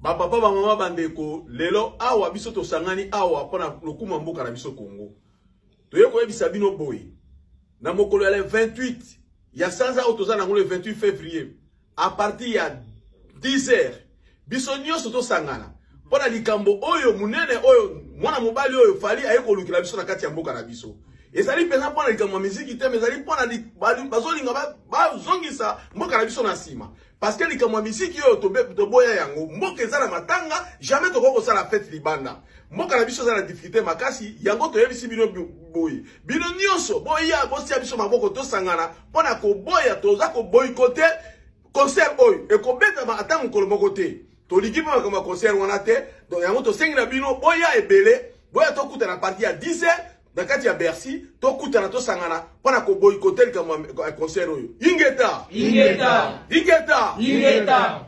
Ba papa, ba mama, bandeko, lelo awa biso tosangani awa mpona lokumu ya mboka na biso Congo. Toye koyebisa bino boye, na mokolo ya le 28 ya sanza oyo toza nango, le 28 février, à partir ya 10 heures, biso nyonso tosangana mpo na likambo oyo monene oyo mwana mobali oyo Fally aye kolukela biso na kati ya mboka na biso. Ezali mpenza mpo na likambo ya miziki te, mais ezali mpo na bazolinga bazongisa mboka na biso na nsima, parce que likambo ya miziki oyo toboya yango. Mboka eza na matanga, jamais tokoki kosala fête libanda. Mboka na biso eza na difficulté makasi. Yango toyebisi bino boye, bino nyonso boya, bosia biso maboko, tosangana mpo na koboya. Toza koboycotter concert oyo, ekobetama ata mokolo moko te. Tolingi mpe makambo ya concert wana te. Donc yango tosengi na bino, boya ebele, boya tokutana partir ya 10 heures na kati ya Bercy, tokutana, tosangana mpo na koboycotter likambo ya concert oyo. Ingeta! Ingeta! Ingeta! Ingeta!